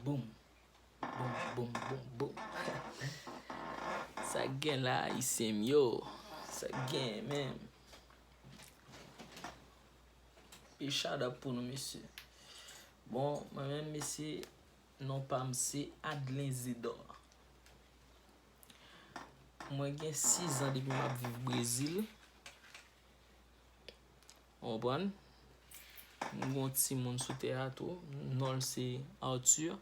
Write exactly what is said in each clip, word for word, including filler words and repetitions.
Boum. Boum, boum, boum, boum. Sa k gen la, Ayisyen m yo? Sa k gen, menm? E shout out pou nou, mesye. Bon, mwen menm, mesye, non pa m se Adlen Zedor. Mwen gen sis an depi m ap viv Brezil. Ou konprann? M gen yon timoun sou tè a tou. Non l se Arthur.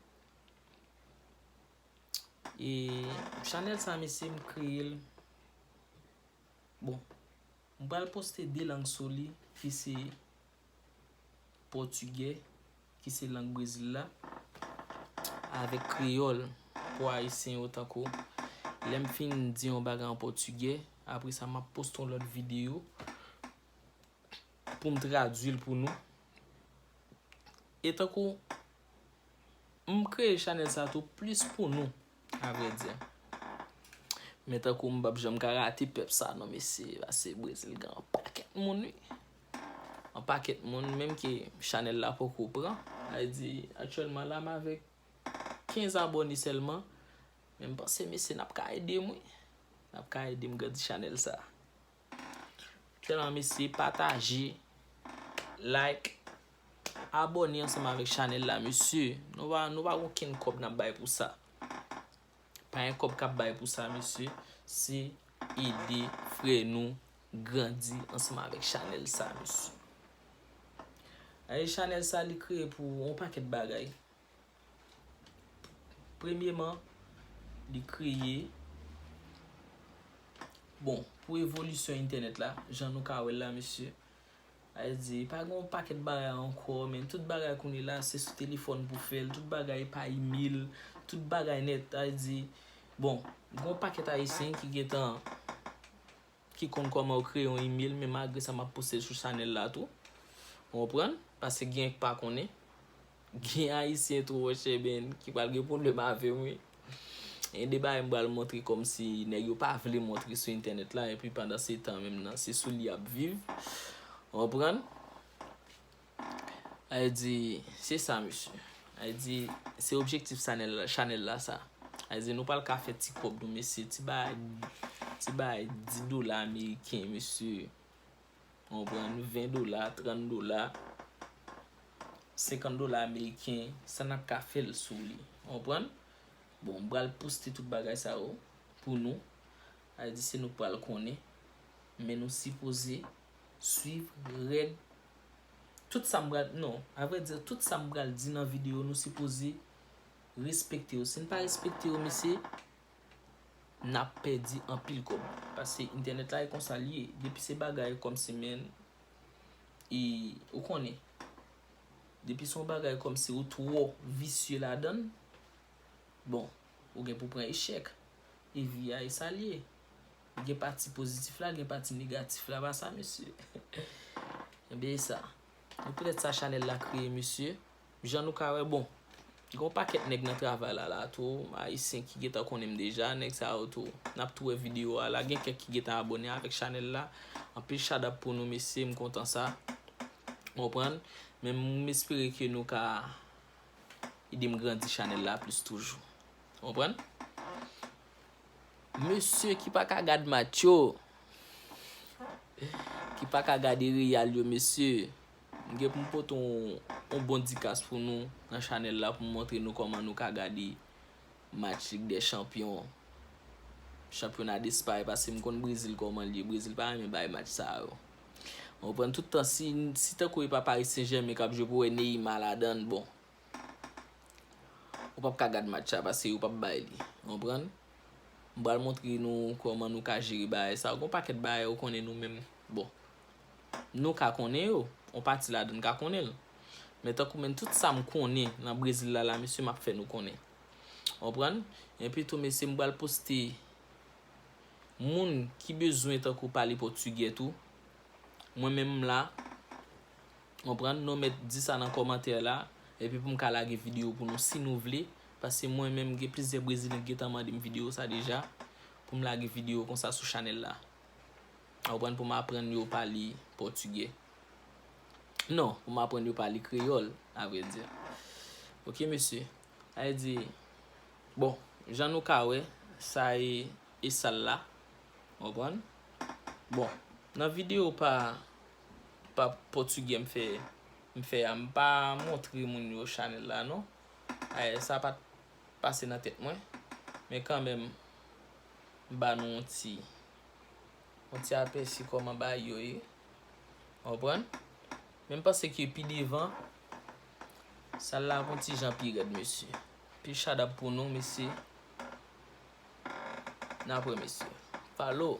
E chanèl sa, mesye, m kreye l. Bon, m pral poste de lang sou li, ki se pòtigè, ki se lang Brezil la, avèk kreyòl pou Ayisyen yo, tankou lè m fin di yon bagay an pòtigè, apre sa, m ap poste yon lòt videyo pou m tradui l pou nou. E tankou m kreye chanèl sa tou plis pou nou, avrèdi. Men tankou m p ap janm ka rate pèp sa non, mesye, pase Brezil gen yon pakèt moun, wi. Yon pakèt moun, menm ke chanèl la poko pran. Sa vle di, aktyèlman la, m avèk kenz abòne sèlman. Men m panse, mesye, n ap ka ede m, wi. N ap ka ede m grandi chanèl sa. Sèlman, mesye, pataje, like, abòne ansanm avèk chanèl la, mesye. Nou pa, nou pa gen okenn kòb n ap bay pou sa. Pa gen kòb k ap bay pou sa, mesye. Se ede frè nou grandi ansanm avèk chanèl sa, mesye. Ay, chanèl sa, li kreye pou yon pakèt bagay. Premyeman, li kreye, bon, pou evolisyon entènèt la, jan nou ka wè l la, mesye. Sa vle di, pa gen yon pakèt bagay ankò, men tout bagay kounye la, se sou telefòn pou fè l, tout bagay pa imèl, tout bagay nèt. Sa vle di, bon, gen yon pakèt Ayisyen ki gentan ki konn kòman yo kreye yon imèl, men malgre sa, m ap poste l sou chanèl la tou. Ou konprann? Paske gen k pa konnen. Gen Ayisyen tou, monchè, men ki pral gen pwoblèm avè m, wi. Gen de bagay m pral montre kòmsi nèg yo pa vle montre sou entènèt la, epi pandan se tan menm nan, se sou li y ap viv. Ou konprann? Sa vle di, se sa, mesye. Sa vle di, se objektif chanèl, chanèl la sa. Sa vle di, nou pral ka fè ti kòb nou, mesye. Ti bagay, ti bagay dis dola ameriken, mesye. Ou konprann? Ven dola, trant dola, senkant dola ameriken, sa n ap ka fè l sou li. Ou konprann? Bon, m pral poste tout bagay sa yo pou nou. Sa vle di se nou k pral konnen. Men nou sipoze swiv règ. Tout sa m pral, non, avrèdi, tout sa m pral di nan videyo, nou sipoze respekte yo. Si n pa respekte yo, mesye, n ap pèdi anpil kòb. Paske entènèt la, e konsa l ye. Depi se bagay kòmsi, men, e, ou konnen. Depi se yon bagay kòmsi ou twò visye ladan l, bon, ou gen pou pran echèk. E vi a, e sa l ye. Gen pati pozitif la, gen pati negatif la, pa sa, mesye? Enben, e sa. E poutèt sa, chanèl la kreye, mesye. Jan nou ka wè, bon, gen yon pakèt nèg nan travay la, la tou, Ayisyen ki gentan konnen m deja, nèg sa yo tou. N ap tou wè videyo a la, gen kèk ki gentan abòne avèk chanèl la. Anpil shout out pou nou, mesye, m kontan sa. Ou konprann? Men m espere ke nou ka ede m grandi chanèl la plis toujou. Ou konprann? Mesye ki pa ka gad match yo, ki pa ka gade Real yo, mesye, m gen pou m pote yon, yon bon dikas pou nou nan chanèl la pou m montre nou kòman nou ka gade match Lig dè Chanpyon, Chanpyona Despay, paske m konn Brezil kòman l ye. Brezil pa renmen bay match sa yo. Ou konprann? Tout tan, si, si tankou e pa Paris Saint-Germain k ap jwe pou wè Neymar ladan l, bon, ou p ap ka gad match sa paske yo p ap bay li. Ou konprann? M pral montre nou kòman nou ka jere bagay sa. Gon pakèt bagay ou konnen nou menm. Bon. Nou ka konnen yo. Yon pati ladan n ka konnen l. Men tankou menm tout sa m konnen nan Brezil la, la, mesye, m ap fè nou konnen. Ou konprann? Epi tou, mesye, m pral poste moun ki bezwen tankou pale pòtigè tou. Mwen menm m la. Konprann? Nou mèt di sa nan kòmantè la. Epi pou m ka lage videyo pou nou si nou vle. Paske mwen menm gen plizyè Brezilyen ki gentan mande m videyo sa deja. Pou m lage videyo konsa sou chanèl la. Konprann? Pou m aprann yo pale pòtigè. Non, pou m aprann yo pale kreyòl, avrèdi. Oke, mesye. Sa vle di, bon, jan nou ka wè, sa e, e sal la. Konprann? Bon, nan videyo pa, pa pòtigè m fè, m fè a, m pa montre moun yo chanèl la, non. Ay, sa pa t pase nan tèt mwen. Men kanmenm, m ba nou yon ti, yon ti apèsi kòman bagay yo ye. Konprann? Men m panse ke pi devan, sal la ap yon ti jan pi rèd, mesye. Pi chadap pou nou, mesye. N ap wè, mesye. Follow.